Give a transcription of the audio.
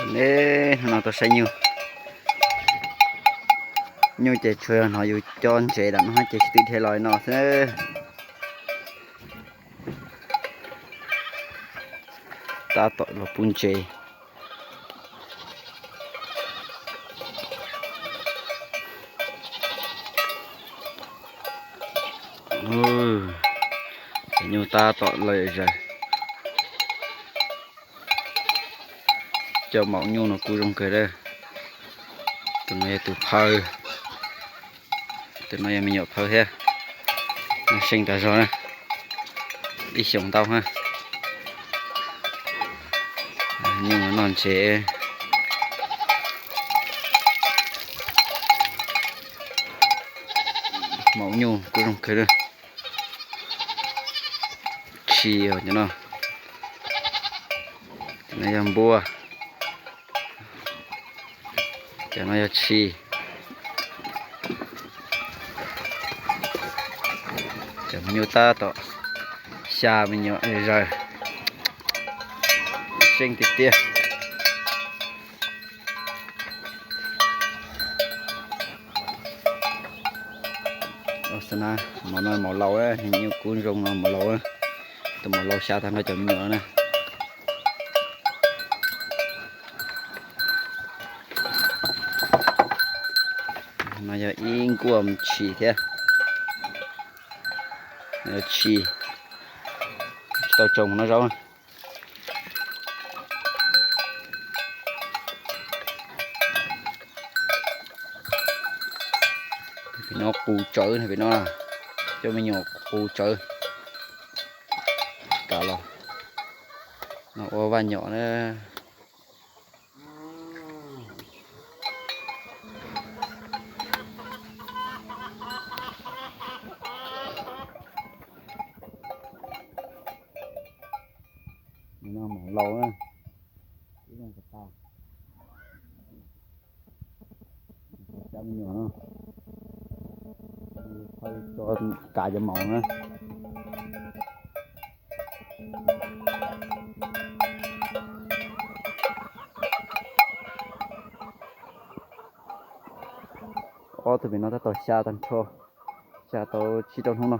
Hnub no tuaj saib nyuj. Nyuj ces tsuas yog hnov yus coj ntsev lam no ces tsis twb dhia los no xwb. Tab tom los pub ntsev. Cov nyuj tab tom lawm zaws. Cov maum nyuj no kuj zoo kawg lawm. Tus no yog tus phaw. Tus no yog me nyuam phaw thiab. Seej tas zog na. Ib xyoos ntau na. Nyuj noj ntsev. Maum nyuj kuj zoo kawg li. Tshis cov no. Cov no yog npua. Cov no yog tshis. Cov me nyuam tab tom xya me nyuam zaws. Seej tiag tiag. Xav na, maum no maum laus, nyuam kub zoo no maum laus. Tus maum laus xya tag nrho cov me nyuam na. No yog ib nkuaj tshis thiab. Tshis tsis tau tsoo no zaub. Pem no qus tsawv, pem no cov me nyuam qus tsawv. Kam los no ua vaj nyom na. No maum laus na. Ib leeg ko tau. Cov me nyuam no, kav cov maum na. Ob tug pem no tab tom xya tag nrho, xya tau tsib rau hnub no.